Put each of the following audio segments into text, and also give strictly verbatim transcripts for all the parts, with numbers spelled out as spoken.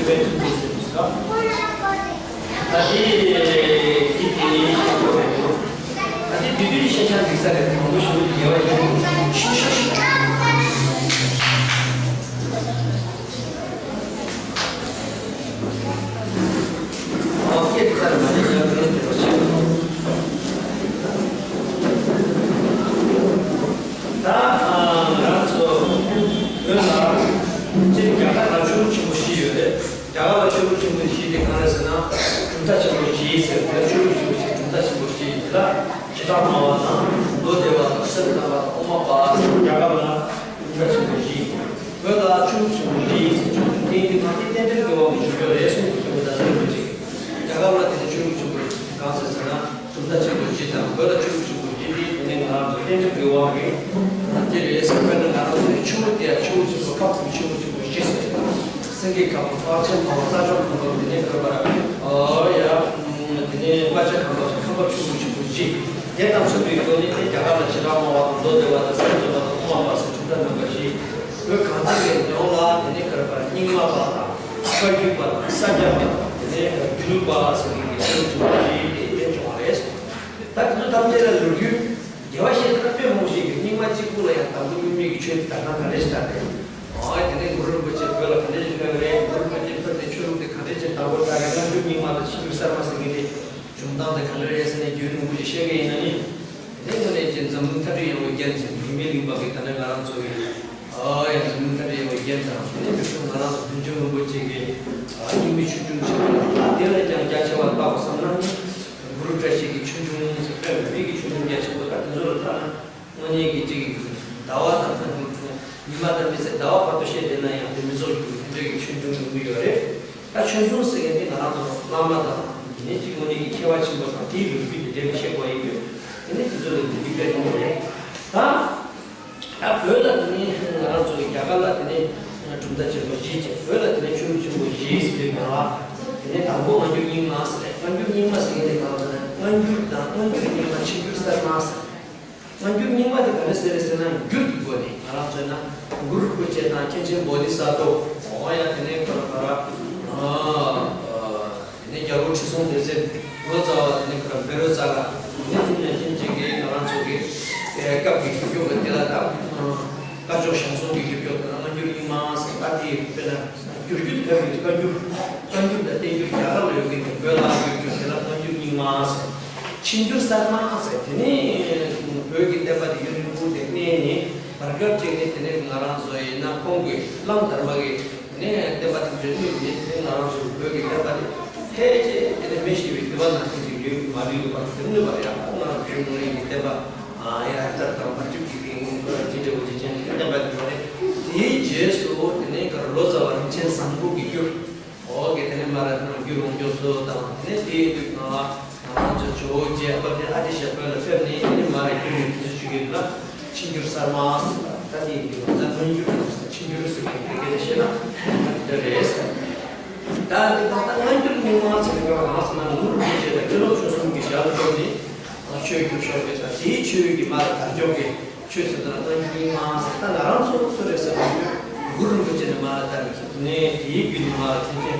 ད་དེ་དེ་དེ་ད་དེ་དེ་དུས་ཤེས་བྱ་འགྲིག་ས་རེད། མང་པོ་ཞུ་རྒྱལ་བ་ཞུ་ཞུ་ཞུ། ཨོ་སྐད་ཚར་མ་ནས་ཡང་དེ་དེ་བ་ཞུ། ད་ང་རང་ཚོ་བོད་ལ་སྤྱིར་རྒྱ་གར་ལ་ཆོས་ལུགས་ཆེན་པོ་བཞི་ཡོད་རེད། རྒྱ་གར་ལ་ཆོས་ལུགས་ཆེན་པོ་བཞི་དེ་གང་རེད་ཟེར་ན། གྲུབ་མཐའ་ཆེན་པོ་བཞི་ཟེར་དེ་ཆོས་ལུགས་ཆེན་པོ་བཞི་གྲུབ་མཐའ་ཆེན་པོ་བཞི་ཡིན་ལ། ཇི་ལྟར་སྨྲ་བ་དང་མདོ་སྡེ་པ་དང་སེམས་ཙམ་པ་དང་དབུ་མ་པ་ཟེར་རྒྱ་གར་ལ་གྲུབ་མཐའ་ཆེན་པོ་བཞི་ཡིན། བོད་ལ་ཆོས་ལུགས་ཆེན་པོ་བཞི་ཡིན་ཟེར་ཆོས་ལུགས་དེ་ཡིན་དུས་གང་དེ་རྟེན་འབྲེལ་གྱི་དབང་གིས་བྱུང་རྒྱུ་རེད་གསུངས་ཀྱི་ཆེན་པོ་ད་ཟེར་མི་བྱེད། རྒྱ་གར་ལ་དེ་ནི་ཆོས་ལུགས་ཆེན་པོ་གང་ཟེར་ཟེར་ན། གྲུབ་མཐའ་ཆེན་པོ་བཞི་དང་བོད་ལ་ཆོས་ལུགས་ཆེན་པོ་བཞི་དེ་དེ་ནི་ང་རང་ཚོ་རྟེན་འབྲེལ་གྱི་དབང་གིས་དེ་རེད་ཟེར། དཔེར་ན་ང་རང་ཚོའི་ཆུ་བོ་དེ་ཡང་ཆུ་བོ་ཆེན་པོ་ཁམས་ཀྱི་ཆུ་བོ་ཆེན་པོ་བཞི་ཟེར། སེང་གེ་ཁ་འབབ་ཕར་ཕྱིན་ཁ་འབབ་རྩྭ་མཆོག་ཁ་འབབ་དེ་ནས་བོད་པ་ར་ཨོ་ཡ་དེ་ནས་རྨ་བྱ་ཁ་འབབ་ཁ་འབབ་ཆུ་བོ་ཆེན་པོ་བཞི། དེ་དང་མཚུངས་པའི་སྒོ་ནས་དེ་རྒྱ་གར་ལ་ཇི་ལྟར་སྨྲ་བ་དང་མདོ་སྡེ་པ་དང་སེམས་ཙམ་པ་དང་དབུ་མ་པ་ཟེར་གྲུབ་མཐའ་རྣམ་པ་བཞི། བོད་གངས་ཅན་གྱི་ལྗོངས་ལ་དེ་ནས་བོད་པ་རྙིང་མ་པ་དང་བཀའ་བརྒྱུད་པ་དང་ས་སྐྱ་པ་དང་དེ་ནས་དགེ་ལུགས་པ་ཟེར་མཁན་གྱི་ཆོས་ལུགས་ཆེན་པོ་བཞི་དེ་བསྟན་བྱུང་བ་རེད། ད་དེ་ཚོ་ཐམས་ཅད་ལ་ལོ་རྒྱུས་རྒྱས་པ་བཤད་ན་དཔེ་མང་པོ་ཞིག་གིས་རྙིང་མ་གཅིག་པུ་ལ་ཡང་དང་པོ་རྙིང་མའི་གི་ཆོས་དར་སྟངས་ག་འདྲ་ཞིག་དར་རེད། ཨ་དེ་ནས་གུ་རུ་རིན་པོ་ཆེ་བོད་ལ་ག་འདྲ་ཞིག་ཕེབས་རེད། གུ་རུ་རིན་པོ་ཆེ་ཕེབས་ཏེ་ཆོས་ལུགས་དེ་ག་འདྲ་ཞིག་དར་པོ་དར་རེད། སྔ་འགྱུར་རྙིང་མ་དང་ཕྱི་འགྱུར་གསར་མ་ཟེར་མཁན་དེ་བྱུང་སྟངས་དེ་ག་འདྲ་རེད་ཟེར་ནས་རྒྱུན་རིང་པོ་ཞིག་བཤད་ཀྱི་ཡིན་ན་ནི། དེ་ནས་དངོས་གནས་ཀྱི་འཛམ་གླིང་མཐའ་གྲོལ་ཡོང་བའི་རྒྱུ་མཚན་ཉི་མའི་གླིང་པ་གི་ད་ནི་ང་རང་ཚོ་གི་ཨ་ཡང་འཛམ་གླིང་མཐའ་གྲོལ་ཡོང་བའི་རྒྱུ་མཚན་དང་དེ་ནས་བོད་ཕྲུག་ང་རང་ཚོ་བོད་ལྗོངས་རིན་པོ་ཆེ་གི་ཨ་རྙིང་མའི་ཆོས་སྐྱོང་ཆེན་པོ་ལ་དེ་ལས་ཀྱང་རྒྱ་ཆེ་བ་ལྟ་བུ་བསམ་ན་ནི། གུ་རུ་བཀྲ་ཤིས་ཀྱི་ཆོས་འབྱུང་ཟེར་བའི་མི་གི་ཆོས་འབྱུང་རྒྱ་ཆེན་པོ་དང་དེ་ཚོ་ལ་ལྟ་ན་དངོས་གནས་ཀྱི་གཅིག་གི་ཟླ་བ་དང་ཉི་མ་དང་མི་ཚེ་ཟླ་བ་བར་དུ་བཤད་བསྡད་ན་ཡང་དེ་མི་རྫོགས་རྒྱུ་དེ་འདྲ་གི་ཆོས་འབྱུང་ཡོང་གི་ཡོད་རེད། ད་ཆོས་འབྱུང་ཟེར་མཁན་དེ་ང་རང་ཚོ་བླ་མ་དང་དེ་ནས་གཅིག་དངོས་གནས་ཀྱི་མཁས་པ་ཆེན་པོ་དང་དེའི་ལོ་རྒྱུས་དེ་འདྲ་མི་ཤེས་དགོས་ཡིན་དུས་དེ་ནས་དེ་ཚོ་ལ་འདི་འདི་བཀའ་དྲིན་རེད། ད། ད་བོད་ལ་དེ་ནས་ང་རང་ཚོ་གི་རྒྱ་གར་ལ་དེ་ནས་གྲུབ་མཐའ་ཆེན་པོ་བཞི་བྱས། བོད་ལ་དེ་ནས་ཆོས་ལུགས་ཆེན་པོ་བཞི་ཟེར་བའི་ནང་ལ་དེ་ནས་དང་པོ་སྔ་འགྱུར་རྙིང་མ་ཟེར་རེད། སྔ་འགྱུར་རྙིང་མ་ཟེར་མཁན་དེ་གང་ལ་ཟེར་ན་སྔ་འགྱུར་དང་སྔ་འགྱུར་རྙིང་མ་ཕྱི་འགྱུར་གསར་མ་ཟེར། སྔ་འགྱུར་རྙིང་མ་དེ་ག་རེ་ཟེར་རེད་ཟེར་ན་འགྱུར་གྱི་སྒོ་ནས་ང་རང་ཚོས་ན་གུ་རུ་རིན་པོ་ཆེ་དང་མཁན་ཆེན་བོ་དྷི་ས་ཏྭ། འོ་ཡ་དེ་ནས་ཁོ་ར་ཁོ་ར། དེ་ནས་རྒྱལ་པོ་ཁྲི་སྲོང་ལྡེ་བཙན། ལོ་ཙཱ་བ་དེ་ནས་ཁོ་ར་བཻ་རོ་ཙ་ལ། དེ་ནས་དེ་ནས་ཁྱིམ་གཅིག་གིས་ང་རང་ཚོ་གི་སྐབས་ཀྱི་ཞུ་སྐྱོང་གི་དེ་ལ་དང་། སྐ་ཅོག་ཞང་གསུམ་གྱི་ཞུ་སྐྱོང་དེ་ལ་སྔ་འགྱུར་རྙིང་མ་ཟེར། ད་དེ་དཔེར་ན་བསྒྱུར་རྒྱུ་དེ་བོད་ཀྱི་བཀའ་འགྱུར། བཀའ་འགྱུར་དང་བསྟན་འགྱུར་རྒྱ་གར་ལ་ཡོད་མཁན་དེ་བོད་ལ་བསྒྱུར་རྒྱུ་དེ་ལ་སྔ་འགྱུར་རྙིང་མ་ཟེར། ཕྱི་འགྱུར་གསར་མ་ཟེར། དེ་ནས་བོད་ཀྱི་བསྟན་པ་དེ་ཡུན་རིང་པོ་དེ་གནས་ནས་བར་སྐབས་ཅིག་ནས་དེ་ནས་ང་རང་ཚོ་ཡིན་ན་ཁོང་གི་གླང་དར་མ་གི་དེ་ནས་བསྟན་པ་དེ་འདྲ་གནས་ནས་དེ་ནས་ང་རང་ཚོ་བོད་ཀྱི་བསྟན་པ་དེ་ཕལ་ཆེར་དེ་ནས་མི་ཤི་བའི་དུས་བབ་ནང་བཞིན་ཅིག་ཡོད་མ་རེད། པར་དེ་ནས་པར་ཡག་པོ་ང་རང་ཚོའི་ནང་གི་བསྟན་པ་ཡང་ལྟར་དང་མ་གྲུབ་ཀྱི་དེ་ནས་དེ་འདྲ་བོ་ཅིག་ཅན་གྱི་བསྟན་པ་དེ་རེད། དེའི་རྗེས་སུ་དེ་ནས་ལོ་ཙཱ་བ་རིན་ཆེན་བཟང་པོ་གིས་བསྒྱུར། འོ་གི་དེ་ནས་མར་རྣམ་འགྱུར་འོང་རྒྱུ་སོ་དང་དེ་ནས་དེའི་དུས་ནང་ལ་ང་རང་ཚོ་ཇོ་བོ་རྗེ་ཨ་བ་དེ་ཨ་ཏི་ཤ་བོད་ལ་ཕེབས་ནས་དེ་ནས་མར་བསྒྱུར་ནས་དེ་ཚོ་ཆུ་གི་ལ་ཕྱི་འགྱུར་གསར་མ་ཟེར་ད་དེའི་དུས་ནང་ལ་སྔ་འགྱུར་དང་ཕྱི་འགྱུར་ཟེར་གི་དེ་ག་རེ་བཤད་ན་ད་དེ་འདྲ་རེད་ཟེར། ད་འདི་གང་ལྟར་སྔ་འགྱུར་རྙིང་མ་ཟེར་གི་གང་ཟེར་ན་གུ་རུ་རིན་པོ་ཆེ་དང་དགེ་སློབ་ཆོས་གསུམ་གྱི་ཞལ་བཀོད་ནས་ཆོས་བསྒྱུར་ཤོག་གི་ད་དེའི་ཆོས་ཀྱི་མར་དར་ལྕོག་གི་ཆོས་ཟེར་ན་སྔ་འགྱུར་རྙིང་མ་ཟེར། ད་ང་རང་ཚོ་སུ་རེད་ཟེར་བ་ཡོད། གུ་རུ་རིན་པོ་ཆེ་ནས་མར་ལ་བསྟར་ནས་ཟེར་དེ་ནས་དེའི་རྒྱུད་ནས་མར་ལ་མཁན་ཆེན་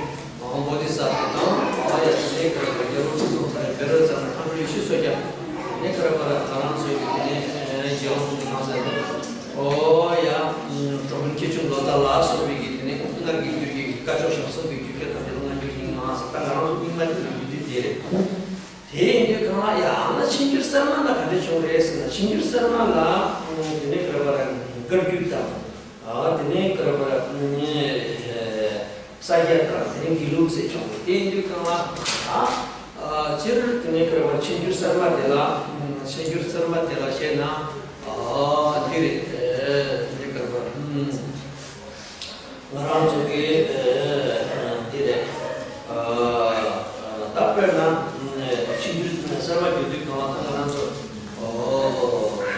བོ་དྷི་ས་ཏྭ་དང་ཨ་ཡ་དེ་ནས་ཀར་བ་རྒྱལ་པོ་ཁྲི་སྲོང་ལྡེ་བཙན་བཻ་རོ་ཙ་ན་མཁའ་འགྲོ་ཡེ་ཤེས་མཚོ་རྒྱལ། དེ་ནས་ཀར་བ་ར་ང་རང་ཚོའི་གི་དེ་ནས་རྒྱལ་དབང་གསུམ་གྱི་སྣང་ས་ནས་ཨོ་ཡ་གྲོང་མི་མཁས་གྲུབ་ལོ་ཙཱ་ལ་སོགས་པའི་གི་དེ་ནས་སྔར་གྱི་རྒྱུད་ཀྱི་སྐ་ཅོག་ཞང་གསུམ་གྱི་རྒྱུད་སྐད་དང་དེ་ལ་སྔ་འགྱུར་རྙིང་མ་ཟེར། ད་ང་རང་ཚོ་རྙིང་མ་དེ་ལ་རྒྱུད་སྡེ་དེ་རེད། དེ་ཡིན་དུས་གང་ལ་ཡང་ན་ཕྱི་འགྱུར་གསར་མ་ལ་ག་འདྲ་བྱུང་རེད་ཟེར་ན། ཕྱི་འགྱུར་གསར་མ་ལ་དེ་ནས་ཀར་བ་ར་བཀའ་བརྒྱུད་དང་། དེ་ནས་ཀར་བ་ར་ས་སྐྱ་དང་དེ་ནས་དགེ་ལུགས་ཟེར་བྱུང་། དེ་ཡིན་དུས་གང་ལ་ད་སྤྱིར་དེ་ནས་ཀར་བ་ར་ཕྱི་འགྱུར་གསར་མ་དེ་ལ་ཕྱི་འགྱུར་གསར་མ་དེ་ལ་བཤད་ན་འདི་རེད། དེ་ནས་ཀར་བ་ར། ང་རང་ཚོ་གི་འདི་རེད། ད་དཔེར་ན་ཕྱི་འགྱུར་གསར་མ་བརྒྱུད་དུས་གང་ལ་ད་ང་རང་ཚོ་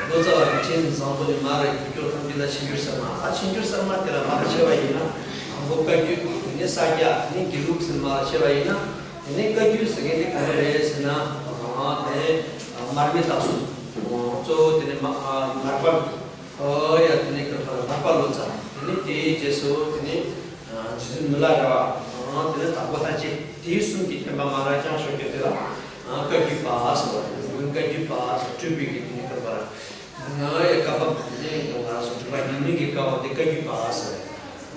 ལོ་ཙཱ་བ་རིན་ཆེན་བཟང་པོ་ནས་མར་རྒྱུད་སྐྱོར་ཐམས་ཅད་ལ་ཕྱི་འགྱུར་གསར་མ། ད་ཕྱི་འགྱུར་གསར་མ་དེ་ལ་མར་ཕྱེ་བ་ཡིན་ན་དང་པོ་བཀའ་བརྒྱུད། དེ་ནས་ས་སྐྱ། དེ་ནས་དགེ་ལུགས་ཟེར་མར་ཕྱེ་བ་ཡིན་ན། དེ་ནས་བཀའ་བརྒྱུད་ཟེར་མཁན་དེ་ག་རེ་རེད་ཟེར་ན། དེ་ནས་མར་མི་དྭགས་གསུམ། གཙོ་བོ་དེ་ནས་མར་པ། ཨོ་ཡ་དེ་ནས་ཀར་བ་ར་མར་པ་ལོ་ཙཱ། དེ་ནས་དེའི་རྗེས་སུ་དེ་ནས་རྗེ་བཙུན་མི་ལ་རས་པ། དེ་ནས་དྭགས་པོ་ལྷ་རྗེ། དེའི་གསུམ་གྱི་བསྟན་པ་མ་ར་ཅང་ཤོད་ཀྱི་དེ་ལ་བཀའ་བརྒྱུད་པ་ཟེར་བ་རེད། བཀའ་བརྒྱུད་པ་ཟེར་སྤྲུལ་པའི་གི་དེ་ནས་བཀའ་བརྒྱུད་པ་ར། ང་ཡི་བཀའ་བབས་དེ་ནས་ང་རང་ཚོ་སྒྲུབ་པ་ཉམས་ལེན་གྱི་བཀའ་བབས་དེ་བཀའ་བརྒྱུད་པ་ཟེར།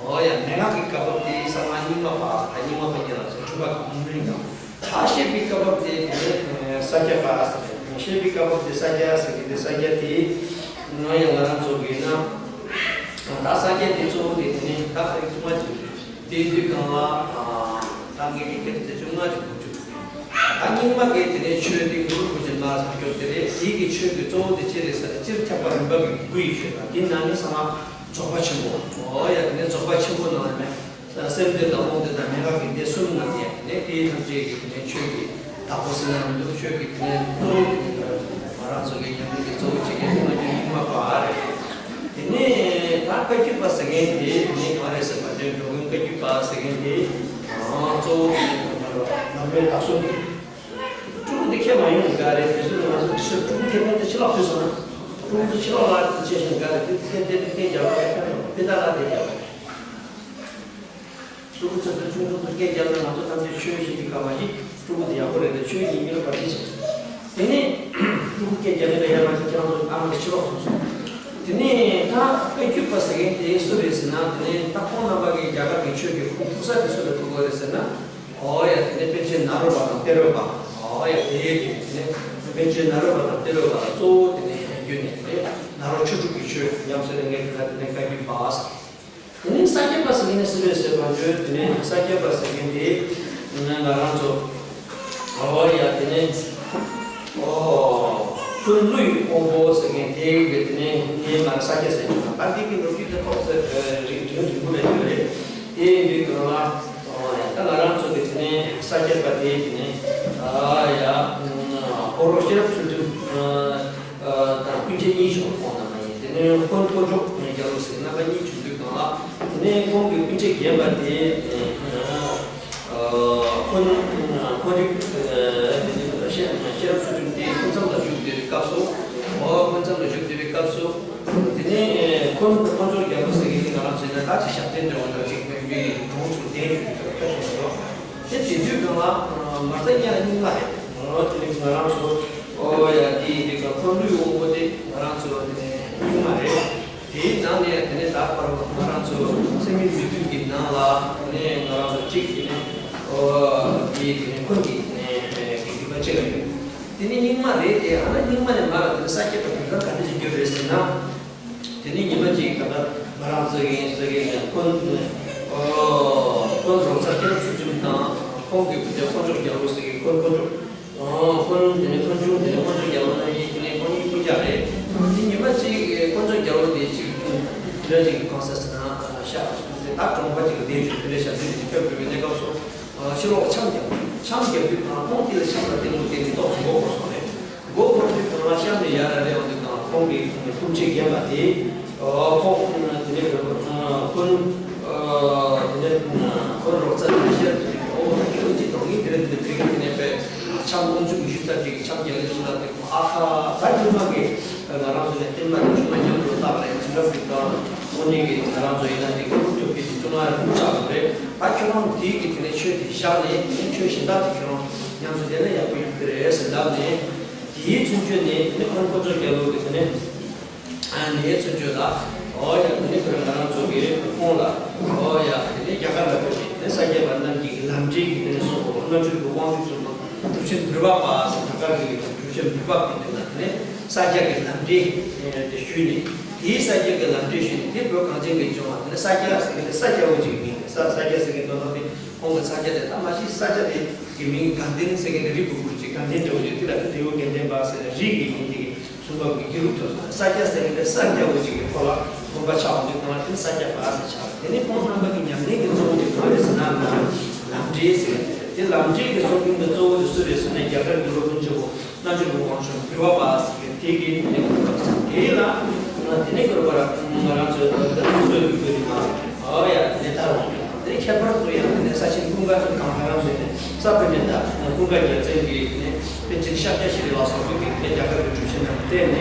འོ་ཡ། མན་ངག་གི་བཀའ་བབས་དེ་གསང་སྔགས་རྙིང་མ་པ་ཟེར། རྙིང་མ་པ་གཉིས་ལ་ཟེར། སྒྲུབ་པ་ཉམས་ལེན་དང་། ཕར་བཤད་པའི་བཀའ་བབས་དེ་དེ་ནས་ས་སྐྱ་པ་ཟེར། བཤད་པའི་བཀའ་བབས་དེ་ས་སྐྱ་ཟེར་གི་དེ། ས་སྐྱ་དེ་ང་ཡང་ང་རང་ཚོ་གི་ན། ད་ས་སྐྱ་དེ་གཙོ་བོ་དེ་དེ་ནས་ད་ཨ་རིག་ཐུང་མ་དེ་དེ་དུས་གང་ལ་ད་ངེད་ཀྱི་སྐད་དེ་བཅོ་ལྔ་དེ་གོ་རྒྱུ། ད་རྙིང་མ་གི་དེ་ནས་ཆོས་དེ་གུ་རུ་བུ་ཅན་མ་ལ་ཐག་གཅོད་དེ་རེད། དེའི་གི་ཆོས་ཀྱི་གཙོ་བོ་དེ་ཅི་རེད་ཟེར་ན། སྤྱིར་ཐེག་པ་རིམ་པ་གི་དགུ་ཡི་ཆོས་དང་། དེའི་ནང་ནས་གསང་སྔགས་རྫོགས་པ་ཆེན་པོ། འོ་ཡ། དེ་ནས་རྫོགས་པ་ཆེན་པོ་ནང་ནས་སེམས་འདུལ་དང་རྨོངས་འདུལ་དང་མན་ངག་གི་སྡེ་གསུམ་ནང་ནས་དེ་ནས་དེའི་ཐམས་ཅད་ཀྱི་དེ་ནས་ཆོས་ཀྱི་བདག་པོ་ཟེར་ན་མི་འདུག། ཆོས་ཀྱི་དེ་ནས་གཙོ་བོ་དེ་ནས་ང་རང་ཚོ་གི་ཉམས་ལེན་གྱི་གཙོ་བོ་བྱེད་མཁན་དེ་ང་ཚོ་རྙིང་མ་པ་རེད། དེ་ནས་ད་བཀའ་བརྒྱུད་པ་ཟེར་མཁན་དེ་དེ་ནས་གང་རེད་ཟེར་བ་དེ། འགྲོ་མགོན་བཀའ་བརྒྱུད་པ་ཟེར་མཁན་དེ་གཙོ་བོ་དེ་ནས་ང་རང་ཚོ་ནམ་མཁའི་བདག་སྲུང་གི་སྤྲུལ་སྐུ་དེ་ཁས་མ་ཡོང་ནི་ག་རེད། དེ་ཚོ་ང་ཚོ་དེ་ཚོ་སྤྲུལ་སྐུ་ཁས་ལེན་དེ་ཕྱི་ལོགས་ཕུད་སོང་ན། སྤྲུལ་སྐུ་ཚོ་ཕྱི་ལོགས་ལ་དེ་བྱས་ཤིང་ག་རེད། དེ་ཚོ་ཁས་དེ་དེ་སྐད་རྒྱག་པ་ཡག་པོ་མེད། དེ་ད་ལ་དེ་རྒྱག་པ་སྤྲུལ་སྐུ་ཚོ་དེ་ཆུང་ཆུང་དུ་སྐད་རྒྱག་ན་ང་ཚོ་ཐམས་ཅད་ཆོས་བྱེད་ཀྱི་སྐབས་ལ་ཡིན། སྤྲུལ་སྐུ་དེ་ཡག་པོ་རེད། དེ་ཆོས་ཡིན་གྱི་རེད་པ། དེ་བྱས་དེ་ནས་སྤྲུལ་སྐུ་སྐད་རྒྱག་ནས་ལ་ཡར་མ་ཅིག་ཁྱེད་རང་ཚོ་ཨ་མ་གི་ཕྱི་ལོགས་སོང་སོང་། དེ་ནས་ད་བཀའ་བརྒྱུད་པ་ཟེར་མཁན་དེ་སུ་རེད་ཟེར་ན། དེ་ནས་ད་ཁོང་རྣམ་པ་གི་རྒྱ་གར་གི་ཆོས་ཀྱི་ཁུངས་ཐུག་ས་དེ་སུ་ལ་ཐུག་གི་རེད་ཟེར་ན། འོ་ཡ། དེ་ནས་པཎ་ཆེན་ནཱ་རོ་པ་དང་ཏེ་རོ་པ། འོ་ཡ། དེ་ཡས་དེ་ནས་དེ་ནས་པཎ་ཆེན་ནཱ་རོ་པ་དང་ཏེ་རོ་པ་ལ་གཙོ་བོ་དེ་ནས་ཧན་རྒྱུད་ནས་དེ་ནས་ནཱ་རོ་ཆོས་དྲུག་གི་ཆོས་ཉམས་སུ་ལེན་མཁན་དེ་ལ་དེ་ནས་བཀའ་བརྒྱུད་པ་ཟེར། དེ་ནས་ས་སྐྱ་པ་ཟེར་མཁན་ནི་སུ་རེད་ཟེར་བ་བརྗོད། དེ་ནས་ས་སྐྱ་པ་ཟེར་མཁན་དེ་ང་ང་རང་ཚོ། འོ་ཡ། དེ་ནས་ཨོ་ཀུན་ཀླུ་ཡི་དབང་པོ་ཟེར་མཁན་དེ་གི་དེ་ནས་ངས་མར་ས་སྐྱ་ཟེར་གྱི་ཡོད། ད་འདི་གི་ལོ་རྒྱུས་དེ་ཏོག་ཙམ་རིང་རིང་རིང་པོ་རེད་ཡོད་རེད། དེ་ཡིན་དུས་ང་ལ། ད་ང་རང་ཚོ་གི་དེ་ནས་ས་སྐྱ་པ་དེ་དེ་ནས་ཨ་ཡ་ཁོ་རོ་ཤེས་རབ་ཚུལ་ཁྲིམས་དང་ཀུན་མཁྱེན་གཉིས་བྱུང་། ཁོང་རྣམ་པ་གཉིས། དེ་ནས་དཀོན་དཀོན་མཆོག་རྒྱལ་པོ་ཟེར་རྣམ་པ་གཉིས་བྱུང་དུས་སྒང་ལ། དེ་ནས་ཁོང་གི་སྤུན་མཆེད་རྒན་པ་དེ་དཀོན་དཀོན་རིགས་ཤེས་རབ་ཚུལ་ཁྲིམས་དེ་སྐུ་མཚམས་ལ་བཞུགས་བསྡད་པའི་སྐབས་སུ། འོ་སྐུ་མཚམས་ལ་བཞུགས་བསྡད་པའི་སྐབས་སུ། དེ་ནས་ཁོང་དཀོན་མཆོག་རྒྱལ་པོ་ཟེར་མཁན་དེ་ང་རང་ཚོའི་ན་ད་ཅིག་ཞབས་བརྟན་འདྲ་བོ་འདྲ་ཅིག་མི་མི་གྲོངས་བྱུང་བསྡད་ཡོད་པའི་སྐབས་སུ། དེ་དེ་དུས་སྒང་ལ་མ་རྩ་ཉག་རྙིང་མ་རེད། འོ་དེ་ནས་ང་རང་ཚོ་ཨོ་ཡ་དེ་ཡིན་དུས་སྒང་ཁོང་ལུས་འོང་པོ་དེ་ང་རང་ཚོ་དེ་ནས་རྙིང་མ་རེད། དེའི་ནང་ནས་དེ་ནས་ད་བར་ང་རང་ཚོ་སེམས་མི་མི་མཐུན་གྱི་ནང་ལ་དེ་ནས་ང་རང་ཚོ་གཅིག་དེ་ནས་ཨོ་དེ་དེ་ནས་ཁོང་གི་དེ་ནས་དགེ་འདུན་པ་གཅིག་ལ་ཡོད། དེ་ནས་རྙིང་མ་རེད་དེ། ཨ་ན་རྙིང་མ་ནས་མ་ལ་དེ་ནས་ས་སྐྱ་པ་དེ་ག་ག་འདྲ་ཞིག་གྱུར་རེད་ཟེར་ན། དེ་ནས་ཉི་མ་གཅིག་ད་ལྟ་ང་རང་ཚོ་ཡིན་ཟེར་གི་ཡིན། ཁོང་ཁོང་རོགས་ཚ་སྐྱ་རབས་ཚུལ་ཁྲིམས་དང་ཁོང་གི་བུ་ཆ་དཀོན་མཆོག་རྒྱལ་པོ་ཟེར་གི། ཁོང་དཀོན་མཆོག་ཁོང་དེ་ནས་ཁོང་ཆུང་དེ་ནས་དཀོན་མཆོག་རྒྱལ་པོ་རྣམ་གཉིས། དེ་ནས་ཁོང་གཉིས་སྤུན་ཀྱག་རེད། དེ་ཉི་མ་གཅིག་དཀོན་མཆོག་རྒྱལ་པོ་དེ་གཅིག་དེ་འདྲ་ཅིག་གང་ཟེར་ཟེར་ན་ཤག་ཟེར། ད་གྲོང་པ་ཅིག་ལ་བསྡད་བཞུགས། དེ་འདྲ་ཞབས་ཕྱི་ཅིག་ཕེབས་དགོས་པའི་གནས་སྐབས་སུ། ཕྱི་ལོགས་འཆམ་རྒྱག་འཆམ་རྒྱག་དུས་གང་ཁོང་དེ་ལ་འཆམ་ལ་བརྟེན་དགོས་དེ་མི་ཐོག་མགོ་བོར་སོང་རེད། མགོ་བོར་དུས་གང་ལ་གཤམ་ནས་ཡར་ར་རེ་འོང་དུས་གང་ཁོང་གི་སྤུན་མཆེད་རྒན་པ་དེ་ཁོང་དེ་ནས་ཁོང་དེ་ནས་ཁོང་རོགས་ཚ་ནས་བཤད་དུས་ཨོ་ཁྱོད་ཅི་དང་ངས་དེ་རེད་དེ་རེད་དེ་གི་དེ་ནས་པས་འཆམ་དབང་ཕྱུག་ཉི་ཤུ་རྩ་གཅིག་གི་འཆམ་རྒྱག་ལེ་ཞུ་ལ་དེ་ཁོང་ཨ་ཁ་ད་ཁྱོད་མ་གི་ང་རང་ཚོ་ནས་བསྟན་པ་དེ་ཆུང་མ་མཉམ་དུ་བཏགས་རེད། ཅི་འདྲ་ཞིག་དང་དངོས་གནས་ཀྱི་ང་རང་ཚོ་ཡིན་ན་དེ་ཁོ་ཐུབ་ཀྱི་དེ་ཆུང་མ་རེད་ཆགས་རེད། ད་ཁྱོད་རང་དེའི་གི་དེ་ནས་ཆོས་དེ་བཞག་ནས་དེ་ནས་ཆོས་གཞན་དག་དེ་ཁྱོད་རང་ཉམས་སུ་ལེན་ན་ཡག་པོ་ཡོད་ཀྱི་རེད་ཟེར་ལབ་ནས། དེའི་ཚུན་ཆོད་ནས་དེ་ནས་ཁོང་དཀོན་མཆོག་རྒྱལ་པོ་གི་དེ་ནས་ཨ་ནེའི་ཚུན་ཆོད་ལ། ཨོ་ཡ། དེ་ནས་ཁོ་རང་ང་རང་ཚོ་གི་ཁོང་ལ། ཨོ་ཡ། དེ་ནས་རྒྱ་གར་ལ་ཕེབས་ནས་དེ་ས་སྐྱ་པ་རྣམས་ཀྱི་ལམ་འབྲས་ཀྱི་དེ་ནས་སོགས་པ་རྣལ་འབྱོར་གྱི་དབང་ཕྱུག་ཚོ་ལ་གྲུབ་ཆེན་བོད་པ་པ་ཟེར་རྒྱ་གར་གྱི་གྲུབ་ཆེན་བོད་པ་གི་དེ་ལ་དེ་ནས་ས་སྐྱ་གི་ལམ་འབྲས་དེ་ཞུས་ནས། དེའི་ས་སྐྱ་གི་ལམ་འབྲས་ཞུས་ནས་དེ་བོད་གངས་ཅན་གྱི་ལྗོངས་ལ་དེ་ནས་ས་སྐྱ་ཟེར་གི་དེ་ས་སྐྱ་བོ་ཅིག་མིང་ས་ས་སྐྱ་ཟེར་གི་དོན་དག་དེ། ཁོང་གི་ས་སྐྱ་དེ་ད་མ་གཞི་ས་སྐྱ་དེ་གི་མིང་དགའ་ལྡན་ཟེར་མཁན་དེ་རི་བོ་གུར་གྱི་དགའ་ལྡན་འདྲ་བོ་ཅིག་དེ་ལ་དེ་འབྲས་བུ་དགེ་ལྡན་པ་ཟེར་ནས་རིགས་ཀྱི་མིང་དེ་གི་གསུང་བ་གི་རྒྱུ་རུ་ཐོན་སོང་། ས་སྐྱ་ཟེར་མཁན་དེ་ས་སྐྱ་བོ་ཅིག་གི་ཁོ་ལ་དགོན་པ་ཆགས་འོང་དུས་ཁོང་ལ་དེ་ནི་ས་སྐྱ་པ་ཟེར་ཆགས། དེ་ནི་ཁོང་རྣམ་པ་གི་ཉམས་ལེན་གྱི་གཙོ་བོ་དེ་གང་རེད་ཟེར་ན་ལམ་འབྲས་ཟེར་མཁན་དེ་རེད། དེ་ལམ་འབྲས་ཀྱི་གསུང་རྒྱུན་གྱི་གཙོ་བོ་དེ་སུ་རེད་ཟེར་ན་རྒྱ་གར་གྱི་སློབ་དཔོན་ཆེན་པོ་རྣལ་འབྱོར་གྱི་དབང་ཕྱུག་བོད་པ་པ་ཟེར་མཁན་དེ་གི་དེ་ནི་དེ་ལ་དེ་ནི་གོ་བར་ང་རང་ཚོའི་ད་ལྟ་སློབ་གསོའི་ལུགས་སྲོལ་ཡིན་པ། ཨོ་ཡ། དེ་ལྟར་འོང་། དེ་ཁྱད་པར་དུ་ཡང་དེ་ནས་ས་ཆེན་ཀུན་དགའ་ཚོ་དང་ང་རང་ཚོའི་ནས་ས་བོན་ནས་ད་ཀུན་དགའ་རྒྱལ་མཚན་གྱི་ནས་པཎ་ཆེན་ཤཱཀྱ་ཤྲཱི་ལ་སོགས་པའི་གི་དེ་རྒྱ་གར་གྱི་གྲུབ་ཆེན་རྣམས་བསྟེན་ནས་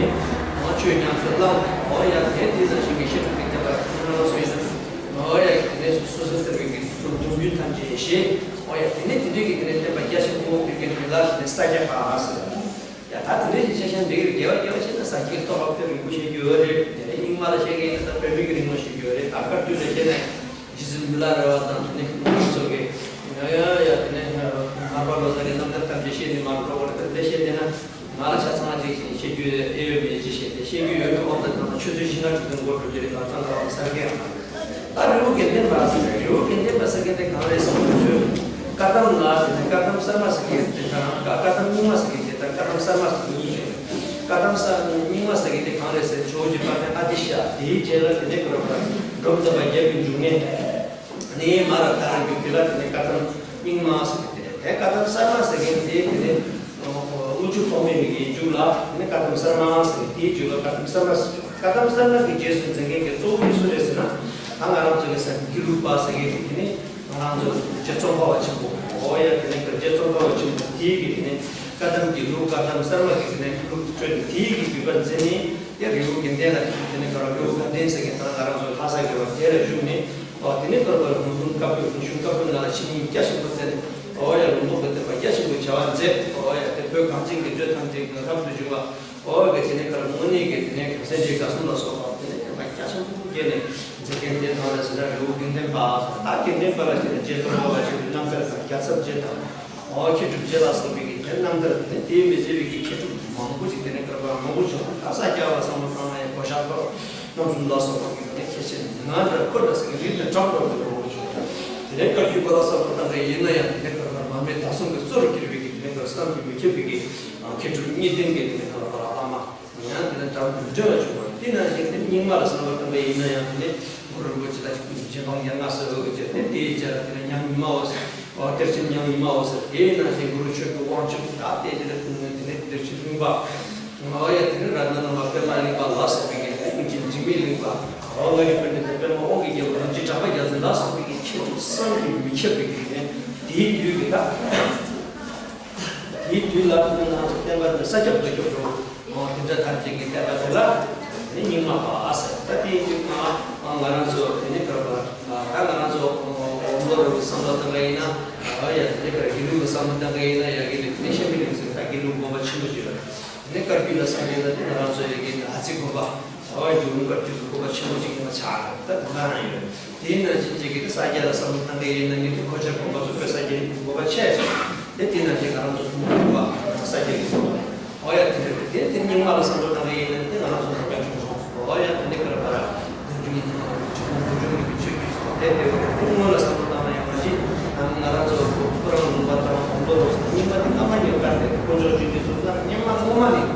ང་ཆོས་ཉམས་སུ་བླངས། ཨོ་ཡ། དེ་དེ་ལ་ཞིག་གི་བཤད་སྒྲུབ་ཀྱི་ཁྱད་པར་ང་རང་ཚོའི་ནས་ཨོ་ཡ། དེ་ནས་སོ་སོ་ཟེར་བའི་གི་སུ་འདུམ་ ཐམས་ཅད་ཞེས། འོ་ཡ། དེ་ནས་དེ་འདྲའི་གི་དེ་ནས་བསྟན་པ་རྒྱ་ཆེན་པོ་ཡོད་མཁན་དེ་ལ་དེ་ནས་ས་སྐྱ་པ་ཟེར། ཡ་ད་དེ་འདྲའི་ཞིག་ཆ་ཤས་འདི་གི་དགེ་བ་དགེ་བ་བྱས་ན་ས་སྐྱའི་རྟོགས་པ་ཕེབས་རིང་པོ་ཞིག་ཡོད་རེད། དེ་ནས་རྙིང་མ་ལ་བཤད་མཁན་ཡིན་ན་ད་དཔེ་མེད་ཀྱི་རིང་པོ་ཞིག་ཡོད་རེད། ད་བཀའ་བརྒྱུད་ལ་བཤད་ན་རྗེ་བཙུན་མི་ལ་རས་པ་དང་དེ་ནས་མང་ཚོགས་ཀྱི་ཡ་ཡ་ཡ་དེ་ནས་མར་པ་ལོ་ཙཱ་གི་རྣམ་ཐར་ཐམས་ཅད་བཤད་ནས་མར་འགྲོ་བར་དེ་འདྲ་བཤད་བསྡད་ན། ང་ལ་ཆ་ཚང་ཅིག་བཤད་རྒྱུ་ཨེ་ཡོད་མེད་ཅིག་བཤད་དེ། བཤད་རྒྱུ་ཡོད་པའི་དབང་དུ་བཏང་ན་ཆུ་ཚོད་བཞི་ལྔ་དྲུག་ཙམ་འགོར་འགྲོ་རྒྱུ་རེད། ང་ཚང་ལ་བ་གསར་མཁན་ཡང་མ་རེད། ད་རི་བོ་དགེ་ལྡན་པ་ཟེར་རེད། རི་བོ་དགེ་ལྡན་པ་ཟེར་མཁན་དེ་གང་རེད་ཟེར་ན། བཀའ་གདམས་ལ་དེ་ནས་བཀའ་གདམས་གསར་མ་ཟེར་མཁན་དེ་དང་། བཀའ་བཀའ་གདམས་རྙིང་མ་ཟེར་མཁན་དེ་དང་། བཀའ་གདམས་གསར་མ་ཟེར་མཁན་གཉིས་རེད། བཀའ་གདམས་གསར་རྙིང་མ་ཟེར་མཁན་དེ་གང་རེད་ཟེར། ཇོ་བོ་རྗེ་དཔལ་ལྡན་ཨ་ཏི་ཤ། དེའི་རྗེས་ལ་དེ་ནས་ག་རེ་རེད། འབྲོམ་སྟོན་པ་རྒྱལ་པོའི་འབྱུང་གནས། ནས་མར་དར་རྒྱུ་དེ་ལ་དེ་ནས་བཀའ་གདམས་རྙིང་མ་ཟེར་གི་དེ་རེད། དེ་བཀའ་གདམས་གསར་མ་ཟེར་མཁན་དེ་དེ་ནས་དབུ་ཆུ་ཐོགས་མེད་མི་གི་མཇུག་ལ་དེ་ནས་བཀའ་གདམས་གསར་མ་ཟེར་གི། དེའི་མཇུག་ལ་བཀའ་གདམས་གསར་མ་ཟེར་གི། བཀའ་གདམས་གསར་མ་གི་རྗེས་སུ་འཛིན་མཁན་གྱི་གཙོ་བོ་དེ་སུ་རེད་ཟེར་ན། ད་ང་རང་ཚོ་གི་ས་དགེ་ལུགས་པ་ཟེར་མཁན་དེ་དེ་ནས་ང་རང་ཚོ་རྗེ་ཙོང་ཁ་པ་ཆེན་པོ། འོ་ཡ། དེ་ནས་རྗེ་ཙོང་ཁ་པ་ཆེན་པོ་དེའི་གི་དེ་ནས་བཀའ་གདམས་ཀྱི་ལུགས། བཀའ་གདམས་གསར་མ་གི་དེ་ནས་ལུགས་སྤྲོད་དེ། དེའི་གི་བརྒྱུད་པ་འཛིན་ནས། དེ་རི་བོ་དགེ་ལྡན་ལ་དེ་ནས་ག་རེ་རི་བོ་དགའ་ལྡན་ཟེར་མཁན་དང་ང་རང་ཚོ་ལྷ་ས་གི་བ་དེ་ལ་བཞུགས་ནས། ཨོ་དེ་ནས་ག་རེ་རི་བོ་ལུང་བསྟན་བཀའ་པོད་གཞུང་བཀའ་པོད་ནང་ལ་ཆོས་ཉིད་རྒྱ་ཆེན་པོ་བསྩལ་ནས། ཨོ་ཡ། ལུང་རྟོགས་ཀྱི་བསྟན་པ་རྒྱ་ཆེན་པོའི་བྱ་བ་མཛད། ཨོ་ཡ། དེ་བོད་གངས་ཅན་གྱི་མཛོད་ཐམས་ཅད་ཀྱི་རབ་ཏུ་བྱུང་བ། ཨོ་གི་དེ་ནས་ག་རེ་དངོས་གནས་ཀྱི་དེ་ནས་གངས་སེང་རྗེ་དགའ་གསུམ་ལ་སོགས་པ་དེ་ནས་བསྟན་པ་རྒྱ་ཆེན་པོ་བསྐྱལ་ནས་མཛད་མཁན་དེ་གང་རེད་ཟེར་ན་རི་བོ་དགེ་ལྡན་པ་ཟེར། ད་དགེ་ལྡན་པ་ལ་བྱས་ན་རྗེ་ཙོང་ཁ་པ་ཆེན་པོའི་རྣམ་ཐར་དང་རྒྱལ་ཚབ་རྗེ་དང་། ཨོ་མཁས་གྲུབ་རྗེ་ལ་སོགས་པའི་གི་དེ་རྣམ་ཐར་དེ་ནས་དེའི་མི་ཟད་པའི་གི་མཁས་གྲུབ་མང་པོ་ཞིག་དེ་ནས་བཀའ་དྲིན་མང་པོ་བྱུང་། ད་ས་སྐྱ་ལ་བསམ་བློ་བཏང་ན་ཡང་གོ་ཤ་ཐོར། རྣམ་གསུམ་ལ་སོགས་པ་གི་དེ་ནས་མཁས་ཆེན་ང་འདྲ་ཁོ་འདྲ་ཟེར་གི་རིགས་དེ་གྲངས་ཐོར་དུ་མང་པོ་བྱུང་། དེ་ནས་བཀའ་བརྒྱུད་པ་ལ་བསམ་བློ་བཏང་གི་ཡིན་ན་ཡང་དེ་ནས་བཀའ་དྲིན་མ་མེད་ད་གསུང་གི་གཙོ་རུ་གྱུར་པའི་གི་དེ་ནས་བཀའ་བསམ་གྱིས་མི་ཁྱབ་པའི་གི་མཁས་གྲུབ་གཉིས་ལྡན་གྱི་དེ་ནས་བཀའ་བླ་མ། ཡང་དེ་ནས་དྲང་དུ་འབྲེལ་བ་བྱུང་བ། དེ་ནང་བཞིན་དེ་རྙིང་མ་ལ་བསམ་བློ་བཏང་པ་ཡིན་ན་ཡང་དེ་ནས་གུ་རུ་རིན་པོ་ཆེ་ལ་རྗེ་འབངས་ཉེར་ལྔ་སོགས་ཡོད་ཀྱི་དེ། དེའི་རྗེས་ལ་དེ་ནས་ཉང་ཉི་མ་འོད་ཟེར། ཨོ་གཏེར་ཆེན་ཉང་ཉི་མ་འོད་ཟེར། དེའི་ནང་བཞིན་གུ་རུ་ཆོས་ཀྱི་དབང་ཕྱུག་ད་དེ་དེ་ནས་ཀུན་ནས་དེ་ནས་གཏེར་ཆེན་གླིང་པ། ཨོ་ཡ། དེ་ནས་རཏྣ་ནཱི་མ་པདྨ་གླིང་པ་ལ་སོགས་པའི་གི་དེ་ཀུན་མཁྱེན་འཇིགས་མེད་གླིང་པ། ཨོ་ལྔ་རིག་པའི་འབྲེལ་ཟླ་པདྨ་དབང་གི་རྒྱལ་པོ་རིན་ཆེན་གྲགས་པ་རྒྱལ་མཚན་ལ་སོགས་པའི་གི་མཁས་གྲུབ་བསམ་གྱིས་མི་ཁྱབ་པའི་གི་དེ་ནས་དེའི་དུས་ཀྱི་ད། དེའི་དུས་ལ་ང་རང་ཚོ་བསྟན་པ་འདི་ས་ཁྱབ་རྡོ་ཁྱབ་འགྲོ། དེ་འདྲ་ཐམས་ཅད་ཀྱི་བསྟན་པ་དེ་ལ་ནི་རྙིང་མ་པ་ཟེར། ད་དེའི་དུས་ང་ང་རང་ཚོ་དེ་ནི་ག་རེ་ད་ང་རང་ཚོ་འོམ་བློ་རབ་ཀྱི་བསམ་བློ་བཏང་གི་ཡིན་ན། ཨ་ཡ་དེ་ནི་ག་རེ་དགེ་ལུགས་ཀྱི་བསམ་བློ་བཏང་གི་ཡིན་ན་ཡ་གི་ནི་དེ་ནི་ཤེས་མི་ལུགས་ཟེར། ད་དགེ་ལུགས་དགོན་པ་ཆེན་པོ་ཞིག་རེད། དེ་ནི་བཀའ་བརྒྱུད་ལ་བསམ་གི་ཡིན་ན་དེ་ང་རང་ཚོ་ཡ་གི་ནི་ཨ་ཙི་དགོན་པ། ཨ་ཡ་རྒྱལ་བའི་བཀའ་བརྒྱུད་དགོན་པ་ཆེན་པོ་ཅིག་ཡིན་པ་ཆགས་རེད། ད་དེ་འདྲ་ཡང་ཡོད། དེའི་ནང་བཞིན་བྱེད་ཀྱི་དེ་ས་སྐྱ་ལ་བསམ་བློ་བཏང་གི་ཡིན་ན་ནི་དེ་ཁོ་ཆ་དགོན་པ་ཚོ་དཔེ་ས་སྐྱ་ཡིན་དགོན་པ་ཆེ་ཆེ། དེ་དེ་ནང་བཞིན་ང་རང་ཚོ་ཐུན་མོང་དགོན་པ་ས་སྐྱ་ཡིན་དགོན་པ། ཨོ་ཡ་དེ་འདྲ་རེད། དེ་དེ་རྙིང་མ་ལ་བསམ་བློ་བཏང་གི་ཡིན་ན་དེ་ང་རང་ཚོ་ནང་སྐྱ་ཆུང་སོང་། ཨོ་ཡ་དེ་འདྲ་ག་རེ་བ་ར་དོན་ཆུང་ཡིན་ན་ཆུང་དོན་ཆུང་གི་མི་ཆོས་ཀྱི་དེ་དེ་བས་དེ་སྔོན་ལ་བསམ་བློ་བཏང་ན་ཡང་མ་གཞི་ང་རང་ཚོ་ཁོ་རང་ལུང་པ་དང་དགོན་པ་རོགས་རྙིང་མ་དེ་སྔ་མ་ཉོ་གར་དེ་དཀོན་མཆོག་སྤྱི་འདུས་སུ་ལ་རྙིང་མ་སྔོན་མ་ནས་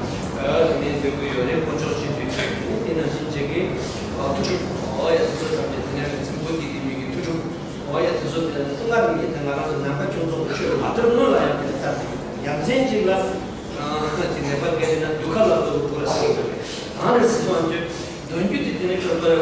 དེ་ནས་འདོད་ཀྱི་ཡོད་རེད། དཀོན་མཆོག་སྤྱི་འདུས་དེ་དེ་ནང་བཞིན་བྱེད་ཀྱི་ཐུགས་སྒྲུབ། ཨོ་ཡ་དེ་ཚོ་ཐམས་ཅད་དེ་ནས་རིག་འཛིན་པོ་ཏི་ཏི་མི་གི་ཐུགས་སྒྲུབ། ཨོ་ཡ་དེ་ཚོ་དེ་ལ་སྔར་ནས་དེ་ང་རང་ཚོ་ནང་པ་ཁྱུང་ཚོགས་ཀྱི་ཆོས་མ་དར་སྔོན་ལ་ཡང་དེ་ལྟར་དེ་ཡ་མཚན་གཅིག་ལ་དེ་ནད་པ་སྐད་ཆ་ན་དུད་ཁ་ལ་ལྟོས་དུ་ལ་ཟེར་གི་རེད། གང་རེད་ཟེར་བ་འདོད་འདོད་རྒྱུ་དེ་དེ་ནས་ཁྱོད་པར་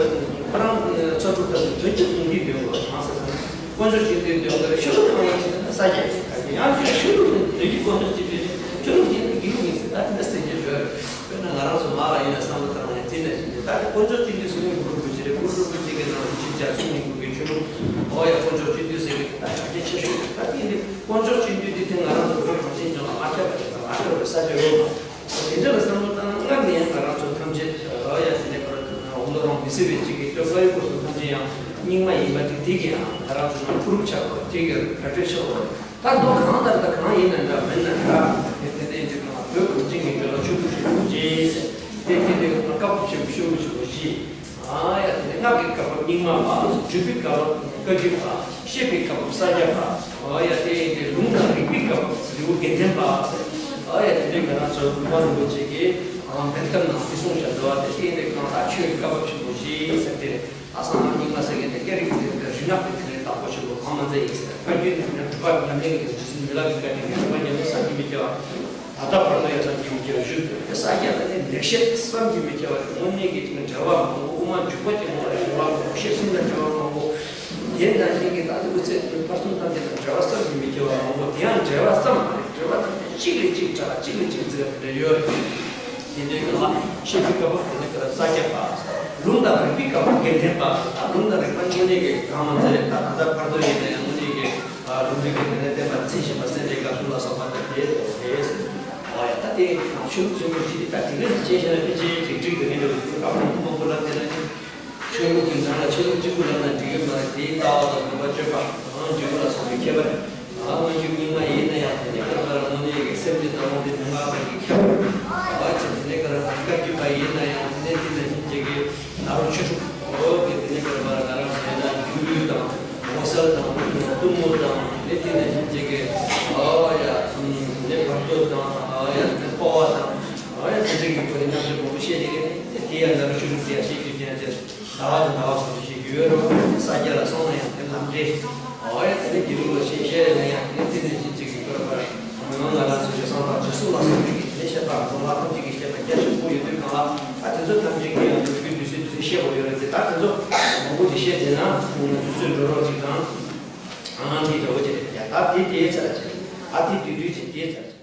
ཁོ་རང་ཚོ་གྲུབ་ཐབས་དོན་གྱི་དོན་གྱི་དོན་གྱི་དོན་གོ་གང་ཟེར་ན། དཀོན་མཆོག་སྤྱི་འདུས་དོན་གོ་ཆོས་ལུགས་གང་ཡིན་ཟེར་ན་ས་སྐྱ་ཡིན། ཡང་ཁྱོད་ཆོས་ལུགས་དོན་གྱི་དཀོན་མཆོག་སྤྱི་འདུས་རེད། ཆོས་ལུགས་ཀྱི་དགེ་ལུགས་ཡིན་ཟེར་ད་དེ་འདྲ་ཟེར་གྱི་ཡོད། དཔེར་ན་ང་རང་ཚོ་མ་ལ་ཡིན་ན་བསམ་བློ་བཏང་ན་ཡང་དེ་ནས་ད་ནི་དཀོན་མཆོག་སྤྱི་འདུས་ཟེར་ནས་གུ་རུ་རིན་པོ་ཆེ་རེད། གུ་རུ་རིན་པོ་ཆེ་གི་ནང་ལ་ཕྱིན་རྒྱ་མཚོ་ཉིད་གུ་གི་ཆོས་ལུགས། ཨོ་ཡ་དཀོན་མཆོག་སྤྱི་འདུས་ཟེར་གི་ད་གྲགས་ཆེ་ཆེ་ཤོས་རེད། ད་དེ་ནི་དཀོན་མཆོག་སྤྱི་འདུས་འདི་དེ་ང་རང་ཚོ་བོད་གངས་ཅན་ལྗོངས་ལ་མ་ཁྱབ་པ་རེད། ད་མ་ཁྱབ་པའི་ས་ཆ་ཡོད་པ། དེ་འདྲ་ལ་བསམ་བློ་བཏང་ན་སྔར་ནས་ཡང་ང་རང་ཚོ་ཐམས་ཅད་ཨོ་ཡ་དེ་ནས་པར་འོ་ལོ་རང་མི་སྲིད་པའི་གཅིག་གི་སྟོབས་ལ་ཡོད་པ་སོགས་ཐམས་ཅད་ཡང་རྙིང་མ་ཡིན་པ་ཅིག་དེ་གི་ཡང་ང་རང་ཚོ་ནང་ཕུ་རུབ་ཆགས་པ་དེ་གི་ར་སྤྲོད་ཆགས་པ། ད་མདོ་གང་ལྟར་ད་གང་ཡིན་ན་འདྲ་མིན་ན་འདྲ། དེ་དེ་དེ་དེ་གང་བོད་གངས་ཅན་གྱི་ལྗོངས་ལ་ཆོས་ལུགས་ཆེན་པོ་གཅིག་ཟེར། དེ་དེ་དེ་གང་བཀའ་བབས་ཆེན་པོ་ཆེན་པོ་ཆེན་པོ་བཞི། ཨ་ཡ་དེ་ནས་སྔགས་ཀྱི་བཀའ་བབས་རྙིང་མ་པ། སྒྲུབ་པའི་བཀའ་བབས་བཀའ་བརྒྱུད་པ། བཤད་པའི་བཀའ་བབས་ས་སྐྱ་པ། ཨ་ཡ་དེ་དེ་ལུང་དང་རིགས་པའི་བཀའ་བབས་རི་བོ་དགེ་ལྡན་པ། ཨ་ཡ་དེ་དེ་ང་རང་ཚོ་གུ་རུ་རིན་པོ་ཆེ་གིས་ཨ་བན་ཁ་ནང་དུ་གསུངས་བཞག་འདུག་བ། དེ་དེ་དེ་གང་ལྟར་ཆོས་ཀྱི་བཀའ་བབས་ཆེན་པོ་བཞི་ཟེར་དེ་རེད། ཨ་སང་རྙིང་མ་ཟེར་མཁན་དེ་སྐད་རིགས་དེ་འདྲ་རིག་སྔགས་དེ་དེ་ནས་བདག་པོ་ཆེན་པོ་གང་མ་མཛད་ཡིན་ཟེར། བཀའ་བརྒྱུད་ནས་ནི་སྒྲུབ་པ་ཉམས་ལེན་གྱི་རྗེ་བཙུན་མི་ལ་གི་བཀའ་དྲིན་གྱིས་སྒྲུབ་པ་ཉམས་ལེན་བསམ་གྱིས་མི་ཁྱབ་པ། ད་ལྟ་བར་དུ་ཡང་བསམ་གྱིས་མི་ཁྱབ་པ་བཞུགས་འདུག་དེ་ས་སྐྱ་ལ་ནི་ལེགས་བཤད་བསམ་གྱིས་མི་ཁྱབ་པ་དངོས་གནས་ཀྱི་ཅིག་འགྲེལ་པ་མང་པོ། དབུ་མ་འཇུག་པ་ཅན་པོ་ལ་འགྲེལ་པ་མང་པོ། བཤད་གསུམ་ལ་འགྲེལ་པ་མང་པོ། དེ་ནང་བཞིན་གྱི་ད་ལྟ་སྐུ་ཚེ་ཕར་ཕྱིན་ཐམས་ཅད་ལ་འགྲེལ་པ་བསམ་གྱིས་མི་ཁྱབ་པ་མང་པོ། དེ་ཡང་འགྲེལ་པ་ཙམ་མ་རེད། འགྲེལ་པ་ཐམས་ཅད་གཅིག་ལས་གཅིག་དྲག་གཅིག་ལས་གཅིག་མཛེས་པ་དེ་འདྲ་ཡོད་རེད། དེ་འདྲའི་སྒང་ལ་བཤད་པའི་བཀའ་བབས་དེ་ནི་ག་རེ་ས་སྐྱ་པ། ལུང་དང་རིགས་པའི་སྐབས་སུ་དགེ་ལྡན་པ། ད་ལུང་དང་རིགས་པ་དངོས་གནས་ཀྱི་གང་མ་ཚད་རེད། ད་ད་ལྟ་བར་དོ་ཡིན་ན་ཡང་དངོས་གནས་ཀྱི་ལུང་རིགས་ཀྱི་དེ་ནས་བསྟན་པ་འཛིན་བཞིན་པ་སེ་འབྲས་དགའ་གསུམ་ལ་སོགས་པ་དང་དེ་དེ་ཟེར། ཨ་ཡ་ད་དེ་ཆོས་ལུགས་ཆེན་པོ་ཞིག་རེད། ད་དེ་འདྲ་ཞིག་བྱས་བཞག་ན་ཕལ་ཆེར་ཅིག་འགྲིག་གི་མི་འདུག་ད་མང་པོ་མང་པོ་ལབ་བསྡད་ན་ཆོས་ལུགས་ཀྱི་ནང་ལ་ཆོས་ལུགས་གཅིག་པུ་ལབ་ན་འགྲིག་གི་མ་རེད། དེའི་ལྟ་བ་དང་སྒོམ་པ་སྤྱོད་པ་དང་འབྲས་བུ་ལ་སོགས་པའི་ཁྱད་པར། ཨ་སྔ་འགྱུར་རྙིང་མ་ཡིན་ན་ཡང་དེ་ནས་ཀར་ཀར་དངོས་གནས་ཀྱི་སེམས་ཀྱི་བདག་དབང་དེ་མི་མངའ་བ་གི་ཁྱབ། ཨ་ཅེ་དེ་ནས་ཀར་ཀར་བཀའ་བརྒྱུད་པ་ཡིན་ན་ཡང་དེ་ནས་དེ་ནས་ཉིན་གཅིག་གི་ནཱ་རོ་ཆོས་དྲུག་འོ་གི་དེ་ནས་ཀར་པར་ང་རང་ཟེར་ན་སྒྱུ་ལུས་དང་འོད་གསལ་དང་གཏུམ་མོ་དང་དེ་ནས་དེ་ནས་ཉིན་གཅིག་གི་ཨ་ཡ་དེ་ནས་བར་དོ་དང་ཨ་ཡ་དེ་ནས་སྤོབས་པ་དང་ཨ་ཡ་དེ་འདྲ་གི་སྐོར་ནས་རྣམ་དཔྱོད་མང་པོ་བཤད་ཀྱི་རེད། དེ་དེ་ཡང་ནཱ་རོ་ཆོས་དྲུག་དེ་ཡང་བཤད་རྒྱུ་ཅན་ཅན། ཟླ་བ་དང་ཟླ་བ་སོགས་ཀྱི་ཞིག་ཡོད་རུང་ས་སྐྱ་ལ་སོང་ན་ཡང་དེ་ལམ་འབྲས། འོ་ཡ་དེ་ནས་དགེ་ལུགས་ལ་ཤེས་བཤད་ན་ཡང་དེ་ནས་ཚེ་ནས་ཤིན་ཅིག་གི་སྐོར་པར་མི་མང་ང་རང་ཚོ་ཞེ་སང་དང་ཇི་སྲུང་ལ་སོགས་པའི་གི་དེ་ནས་བཤད་པ་རྫོང་ལ་ཐམས་ཅད་ཀྱི་བཤད་པ་རྒྱ་ཆེན་པོ་ཡོད་དུས་གང་ལ་ཨ་དེ་ཚོ་ཐམས་ཅད་ཀྱི་ཡང་དུས་ཀྱི་དུས་ཚོད་དུས་ཚོད་བཤད་དགོས་ཡོད་རེད་དེ། ད་དེ་ཚོ་མང་པོ་ཅིག་བཤད་བསྡད་ན་དུས་ཚོད་འགྲོ་རོགས་ཅིག་དང་ཨང་དེ་འདྲ་བོ་ཅིག་རེད། ཡ་ད་དེ་དེའི་ཚར་ཅིག་ཨ་དེ་དུས་དུས་ཅིག་དེའི་ཚར་ཅིག